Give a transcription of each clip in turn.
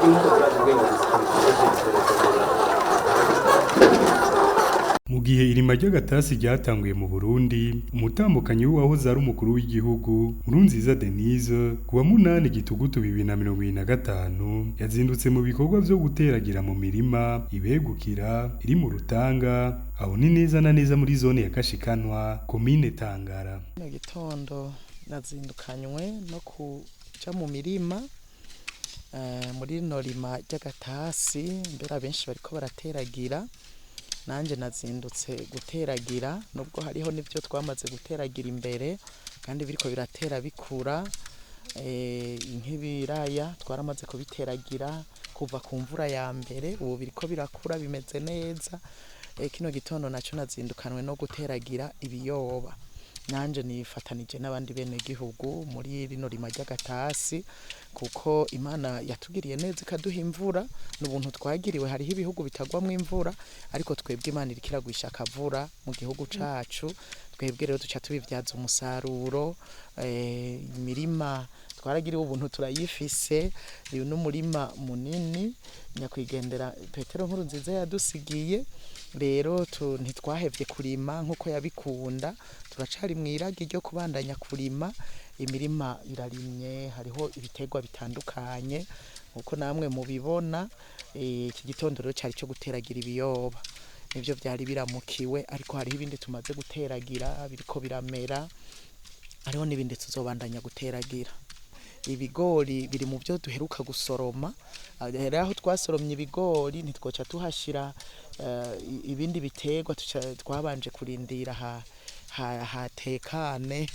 Igihugu turazi ubwenge gusa. Mu gihe irima ry'agatasi ryatanguye mu Burundi, umutambukanyi w'uwahoze ari umukuru w'igihugu, Nkurunziza Denise, kuwa 8 Gitugutu 2025, yazindutse mu bikorwa vyo guteragira mu mirima ibegukira iri mu Rutanga, aho ni neza na neza muri zone ya Kashikanwa, komine Tangara. Mu gitondo nazindukanywe no kuja mu mirima, muri rino rima ry'agatasi, mbere abenshi bariko barateragira, nanje nazindutse guteragira nubwo hariho n'ivyo twamaze guteragira imbere kandi biriko biratera bikura, nk'ibiraya twaramaze kubiteragira kuva ku mvura ya mbere, ubu biriko birakura bimeze neza. Kino gitondo naco nazindukanwe no guteragira ibiyoba, nanje nifatanije n'abandi benegihugu muri rino rima ry'agatasi, kuko Imana yatugiriye neza ikaduha imvura, n'ubuntu twagiriwe. Hariho ibihugu bitagwamwo imvura, ariko twebwe Imana iriko iragwisha akavura mu gihugu cacu, twebwe rero duca tubivyaza umusaruro. Imirima twaragiriwe ubuntu turayifise, uyu n'umurima munini nyakwigendera Petero Nkurunziza yadusigiye, rero ntitwahevye kurima nkuko yabikunda, turacari mw'iragi ryo kubandanya kurima. Imirima irarimye, hariho ibiterwa bitandukanye nkuko namwe mubibona. Iki gitondo rero cari ico guteragira ibiyoba, nivyo vyari biramukiwe, ariko hariho ibindi tumaze guteragira biriko biramera, hariho n'ibindi tuzobandanya guteragira. Ibigori biri mu vyo duheruka gusoroma, rero aho twasoromye ibigori ntitwoca tuhashira ibindi biterwa, twabanje kurindira hatekane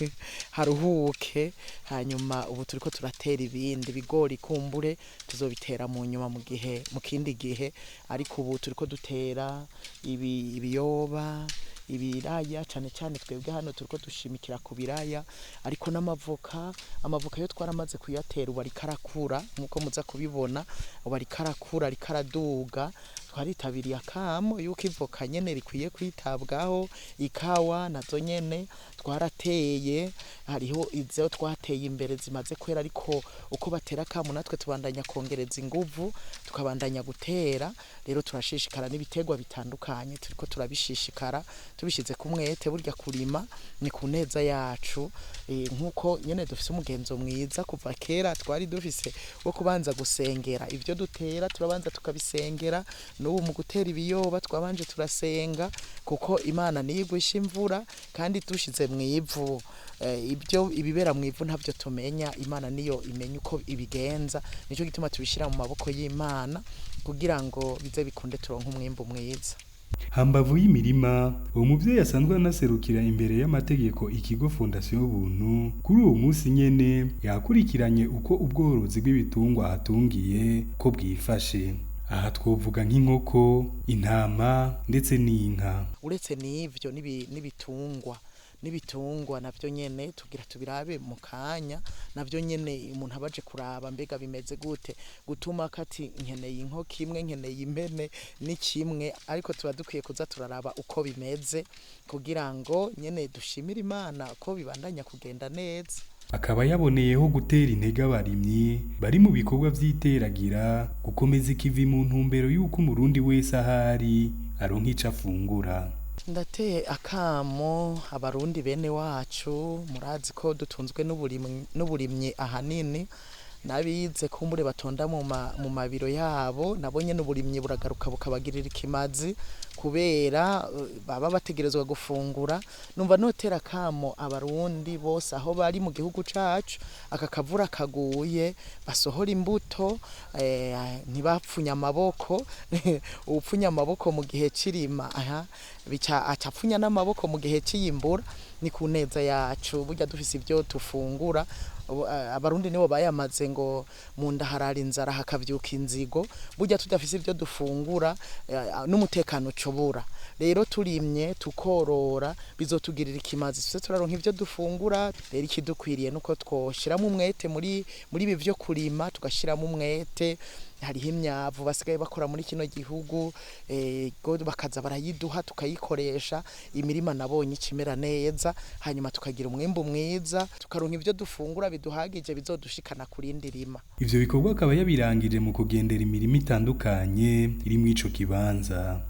haruhuke, hanyuma ubu turiko turatera ibindi bigori, kumbure tuzobitera mu nyuma mu gihe mu kindi gihe, ariko ubu turiko dutera ibiyoba, ibiraya, cane cane twebwe hano turiko dushimikira ku biraya, ariko n'amavoka. Amavoka yo twaramaze kuyatera, ubu ariko arakura nkuko muza kubibona, ubu ariko arakura, ariko araduga. Twaritabiriye akamo yuko ivoka nyene rikwiye kwitabwaho. Ikawa nazo nyene twarateye, hariho izo twateye imbere zimaze kwera, ariko uko batera akamo natwe tubandanya kongereza inguvu, tukabandanya gutera. Rero turashishikara n'ibiterwa bitandukanye, turiko turabishishikara tubishize ku mwete. Burya kurima ni ku neza yacu, nkuko nyene dufise umugenzo mwiza kuva kera twari dufise wo kubanza gusengera ivyo dutera, turabanza tukabisengera. N'ubu mu gutera ibiyoba twabanje turasenga, kuko Imana niyo igwisha imvura, kandi dushize mw'ivu, ibyo ibibera mw'ivu ntavyo tumenya, Imana niyo imenya uko ibigenza. Nico gituma tubishira mu maboko y'Imana kugira ngo bize bikunde turonke umwimbu mwiza. Hambavu y'imirima, uwo muvyeyi asanzwe anaserukira imbere y'amategeko ikigo Fondation Ubuntu, kuri uwo munsi nyene yakurikiranye uko ubworozi bw'ibitungwa ahatungiye ko bwifashe. Aha twovuga nk'inkoko, intama ndetse n'inka. Uretse n'ivyo n'ibitungwa navyo nyene tugira tubirabe mu kanya, navyo nyene umuntu abaje kuraba mbega bimeze gute, gutuma kati nkeneye inkoko imwe, nkeneye impene ni kimwe, ariko tuba dukwiye kuza turaraba uko bimeze kugira ngo nyene dushimire Imana ko bibandanya kugenda neza. Akaba yaboneyeho gutera intege abarimyi bari mu bikorwa vy'iteragira gukomeza ikivi mu ntumbero y'uko umurundi wese ahari aronka ico afungura. Ndateye akamo abarundi bene wacu, murazi ko dutunzwe n'uburimyi ahanini, n'abize kumbure batonda mu mabiro yabo, nabo nyene uburimyi buragaruka bukabagirira ikimazi, kubera baba bategerezwa gufungura. Numva notera akamo abarundi bose aho bari mu gihugu cacu, aka kavura kaguye basohora imbuto, ntibapfunye amaboko. Uwupfunye amaboko mu gihe c'irima, aha bica acapfunya n'amaboko mu gihe c'iyimbura. Ni ku neza yacu, burya dufise ivyo tufungura. Abarundi nibo bayamaze ngo mu nda harara inzara hakavyuka inzigo. Burya tudafise ivyo dufungura, n'umutekano ucubura. Rero turimye tukorora bizotugirira ikimazi, tuze turaronka ivyo dufungura. Rero ikidukwiriye nuko twoshiramwo umwete muri ibi vyo kurima, tugashiramwo umwete. Hariho imyavu basigaye bakora muri kino gihugu, bakaza barayiduha tukayikoresha, imirima nabonye ikimera neza, hanyuma tukagira umwimbu mwiza, tukaronka ivyo dufungura biduhagije bizodushikana kurindi rima. Ivyo bikorwa akaba yabirangije mu kugendera imirima itandukanye iri mw'ico kibanza.